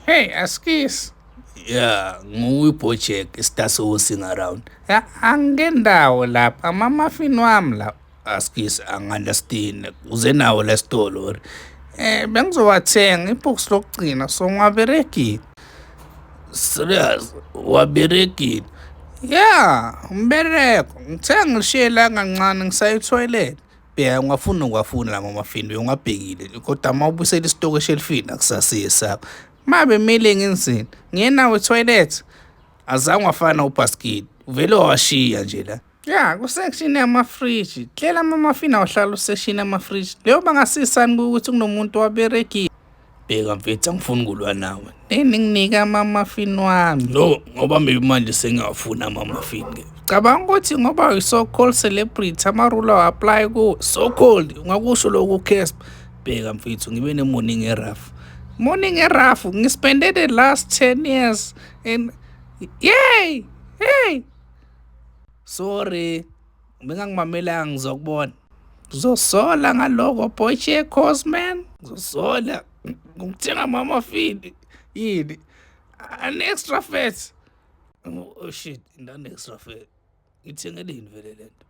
Hey, askis. Yeah, nguwe-Bojack istar sing around. Ya, angendawo lapha, ama-muffin wami la. Askis, angi-understand. Uze nawo la sitolo or? Bengizowathenga ibhoksi lokugcina, so ngiwaberegile. Serious, waberegile? Ya, umbereko. Ngithe ngishiye la kancane ngisaya e-toilet. Bheka, ungafuni ungafuni la ma-muffin bewungabhekile, kodwa uma ubuyisela isitoko eshelifini akusasiye sakho. Mabe kumele ngenzeni? Ngiye nawo e-toilet. Azange wafana ubhasikidi, uvele wawashiya nje la. Ya, ku-section yamafriji. Hlela ama-muffin awuhlala u-section yamafriji. Leyo bangasisani ukuthi kunomuntu waberegile. Bheka mfethu, angifuni ukulwa nawe. Nini nginike ama-muffin wami? No, ngoba maybe manje sengiyawafuna ama-muffin ke. Cabanga ukuthi ngoba uyi-so called celebrity ama-rule awa-apply kuwe. So called, ungakusho lokhu Casper. Bheka mfethu, ngibe ne-morning e-rough. Morning e-rough, ngispende the last 10 years and yay! Hey! Sorry, bengangimamelanga, ngizokubona. Ngizosola ngaloko Bojack Horseman. Ngizosola ngokuthenga ama-muffin. Yini? An extra fat. Oh shit, indani extra fat. Ngithengeleni vele lento?